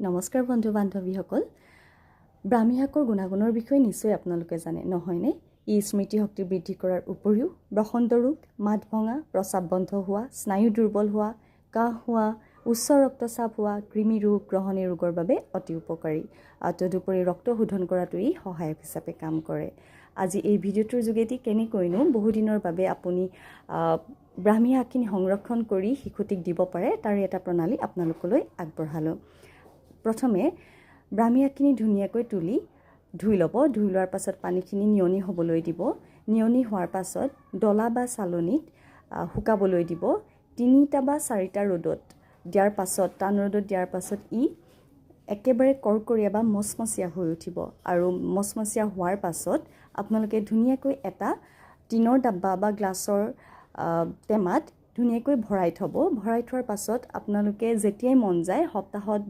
নমস্কাৰ বন্ধু বান্ধৱীসকল। ব্ৰাহ্মী শাকৰ গুণাগুণৰ বিষয়ে নিশ্চয় আপোনালোকে জানে, নহয়নে? ই স্মৃতিশক্তি বৃদ্ধি কৰাৰ উপৰিও বসন্ত ৰোগ, মাত ভঙা, প্ৰস্ৰাৱ বন্ধ হোৱা, স্নায়ু দুৰ্বল হোৱা, কাহ হোৱা, উচ্চ ৰক্তচাপ হোৱা, কৃমি ৰোগ, গ্ৰহণী ৰোগৰ বাবে অতি উপকাৰী। তদুপৰি ৰক্ত শোধন কৰাতো ই সহায়ক হিচাপে কাম কৰে। আজি এই ভিডিঅ'টোৰ যোগেদি কেনেকৈনো বহুদিনৰ বাবে আপুনি ব্ৰাহ্মী শাকখিনি সংৰক্ষণ কৰি শিশুটিক দিব পাৰে, তাৰে এটা প্ৰণালী আপোনালোকলৈ আগবঢ়ালোঁ। প্ৰথমে ব্ৰাহ্মী শাকখিনি ধুনীয়াকৈ তুলি ধুই ল'ব। ধুই লোৱাৰ পাছত পানীখিনি নিয়নি হ'বলৈ দিব। নিয়নি হোৱাৰ পাছত ডলা বা চালনীত শুকাবলৈ দিব। 3টা বা 4টা ৰ'দত দিয়াৰ পাছত, টান ৰ'দত দিয়াৰ পাছত ই একেবাৰে কৰকৰীয়া বা মচমচীয়া হৈ উঠিব। আৰু মচমচীয়া হোৱাৰ পাছত আপোনালোকে ধুনীয়াকৈ এটা টিনৰ ডাব্বা বা গ্লাছৰ টেমাত ধুনীয়াকৈ ভৰাই থ'ব। ভৰাই থোৱাৰ পাছত আপোনালোকে যেতিয়াই মন যায় সপ্তাহত